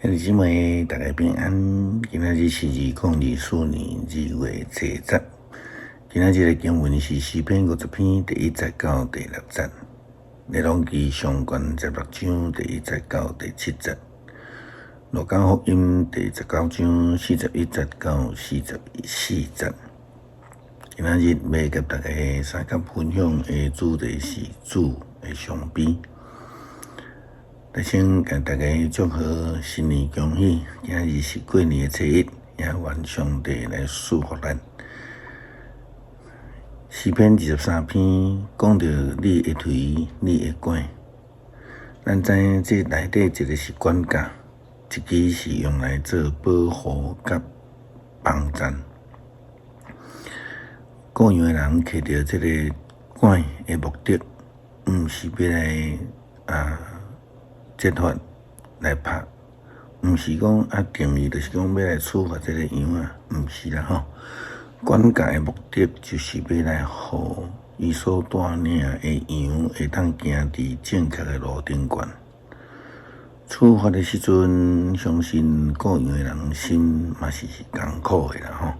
兄弟姊妹，大家平安。今仔日是2024年2月初十。今仔日的經文是詩篇50篇第1節到第6節，列王紀上卷16章第1節到第7節，路加福音第19章41節到44節。今仔日欲佮大家相佮分享的主題是主的傷悲。先共大家祝賀新年恭喜，今日是過年的初一，也願上帝來賜福咱。詩篇23篇講著你的槌，你的管。咱知影這內底一个是管轄，一支是用來做保護佮幫贊。顧羊的人提著這个管的目的，毋是欲來責罰來拍，毋是講定義就是講欲來處罰這个羊仔，毋是啦吼。管轄的目的就是欲來予伊所帶領的羊會當行佇正確的路頂懸。處罰的時陣，相信顧羊的人心嘛是艱苦的啦吼。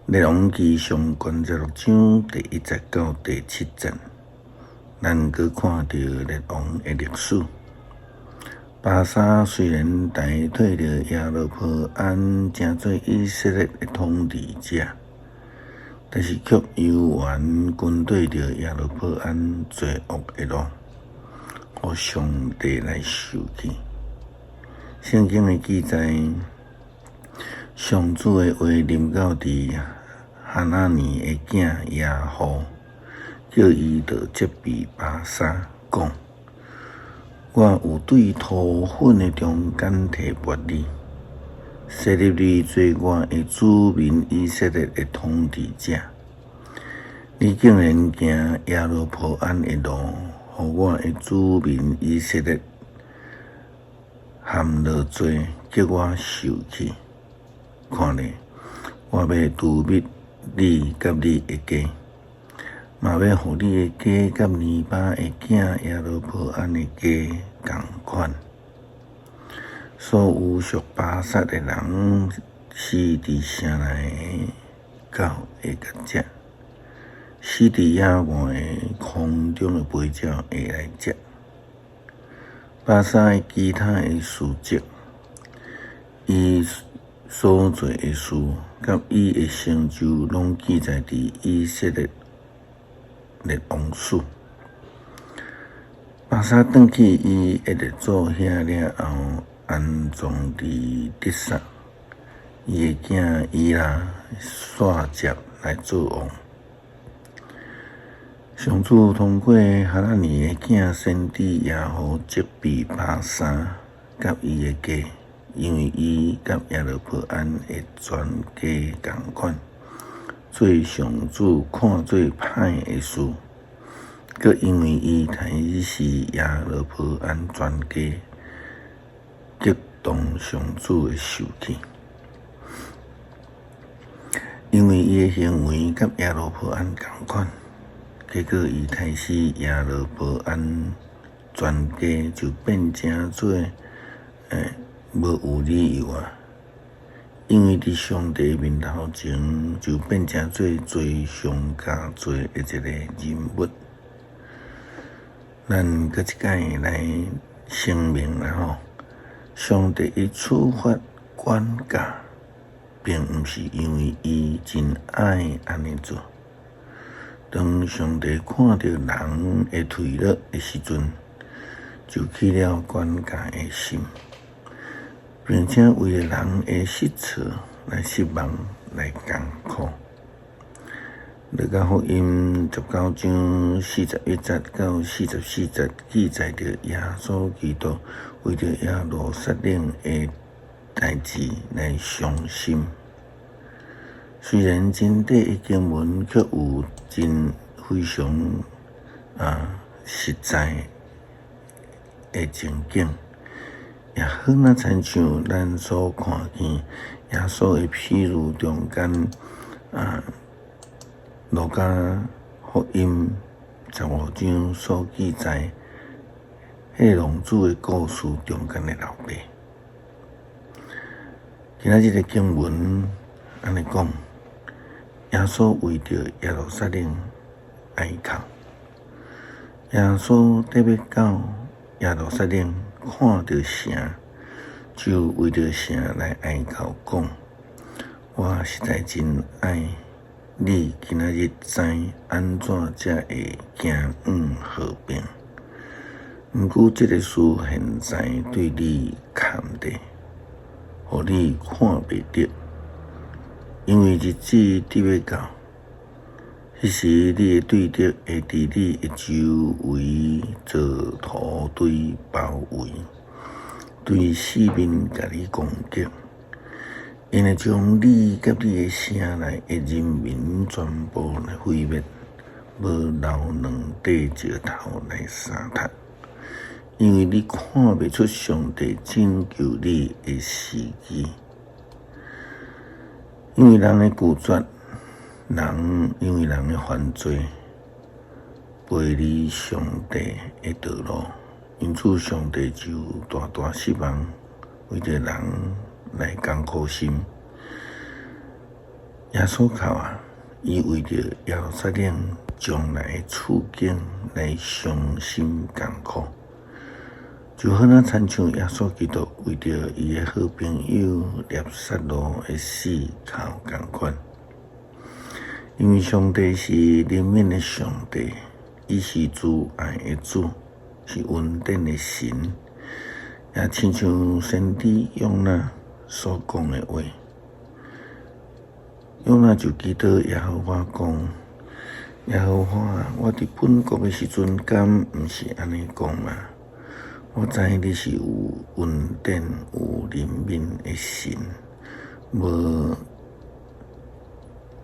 列王紀上卷16章第1節到第7節，咱閣看著列王的歷史。巴沙雖然代替著耶羅波安成做以色列的統治者，但是卻猶原跟綴著耶羅波安罪惡的路，予上帝來受氣。聖經的記載，上主的話臨到佇哈拿尼的囝耶戶，叫伊著責備巴沙，講：我有對塗粉的中間提拔你，設立你做我的子民以色列的統治者。你竟然行耶羅波安的路，予我的子民以色列陷落罪，叫我受氣。看咧，我欲誅滅你佮你的家，嘛欲予你的家佮尼巴的囝耶羅波安的家仝款。所有屬巴撒的人，死佇城內的狗會共食，死佇野外的空中的飛鳥會來食。巴撒的其他的事蹟，伊所做的事，佮伊的成就，攏記載佇以色列列王史。巴沙轉去伊的列祖遐了後，安葬佇得撒。伊的囝以拉紲接來做王。上主通過哈拿尼的囝先知耶戶責備巴沙佮伊的家，因為伊佮耶羅波安的全家仝款，做上主看做歹的事，閣因為伊刣死耶羅波安全家，激動上主的受氣。因為伊的行為佮耶羅波安仝款，結果伊刣死耶羅波安全家，就變成做無有理由啊！因為佇上帝面頭前，就變成做罪上加罪的一个人物。咱閣一擺來聲明啦吼，上帝伊處罰管教，並毋是因為伊真愛按呢做。當上帝看著人會墜落的時陣，就起了管教的心，並且為著人的失錯來失望、來艱苦。路加福音19章41節到44節記載著耶穌基督為著耶路撒冷的代誌來傷心。雖然真短的經文，卻有真非常實在的情景，也好若親像咱所看見耶穌的譬喻中間路加福音15章所記載彼个浪子的故事中間的老爸。今仔日的經文按呢講，耶穌為著耶路撒冷哀哭。耶穌得欲到耶路撒冷，看著城，就為著城來哀哭，講：我實在真愛你今仔日知按怎才會行往和平。毋過這个事現在對你崁著，予你看袂著，因為日子得欲到，彼時你的對敵會佇你的周圍做土堆包圍，對四面共你攻擊，𪜶會將你佮你的城內的人民全部來毀滅，無留兩塊石頭來相疊。因為你看袂出上帝拯救你的時機，因為人的拒絕，人因為人的犯罪，背離上帝的道路，因此上帝就大大失望，為著人來艱苦心。耶穌哭啊，伊為著耶路撒冷將來的處境來傷心艱苦。就好若親像耶穌基督為著伊的好朋友拉撒路的死哭仝款，因為上帝是憐憫的上帝，伊是慈愛的主，是恩典的神，也親像先知約拿所講的話，約拿就祈禱耶和華講：耶和華，我佇本國的時陣，敢毋是按呢講嗎？我知你是有恩典、有憐憫的神，無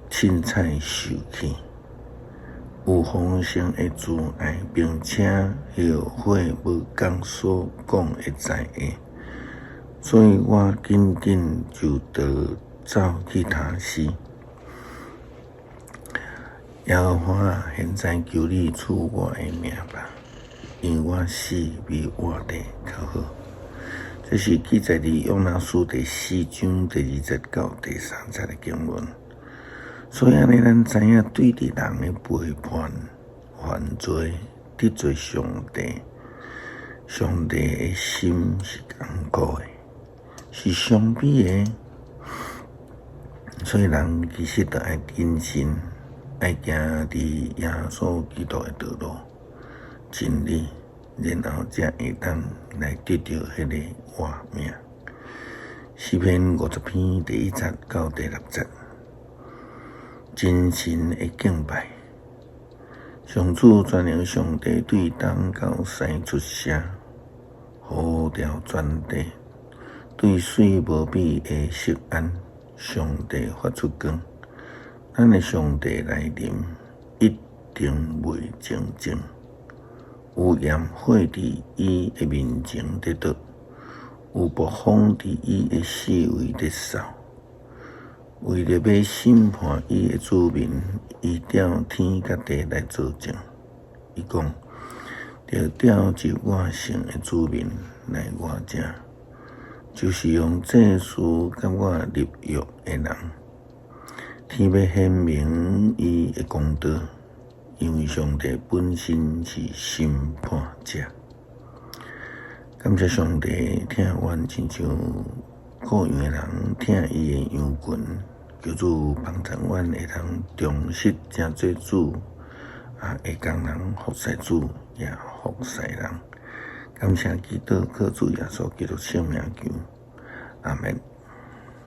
凊彩受氣，有豐盛的慈愛，並且後悔無講所講的災禍，所以我緊緊就逃走去他施。耶和華，現在求你賜我的命吧！因為我死比活著較好。這是記載佇約拿書第四章第二節到第三節的經文。所以按呢，咱知影對佇人的背叛、犯罪、得罪上帝，上帝的心是艱苦的，是傷悲的。所以人其實著愛謹慎，愛行佇耶穌基督的道路。真理，然後才會當來得著彼个活命。詩篇50篇第一節到第六節，真神的敬拜。上主全能上帝對東到西出聲，呼召全地，對水無比的錫安，上帝發出光。咱的上帝來臨，一定袂靜靜。有炎火佇伊的面前佇倒，有暴風佇伊的四圍佇掃。為著欲審判伊的子民，伊調天佮地來作證。伊講：著召集我聖的子民來我遮，就是用祭司佮我立約的人。天欲顯明伊的公道。因為上帝本身是審判者。感謝上帝疼阮親像顧羊的人疼伊的羊群，求主幫助阮會當忠實成做主的工人，服侍主，也服侍人。感謝基督，靠主耶穌基督聖名求，阿們。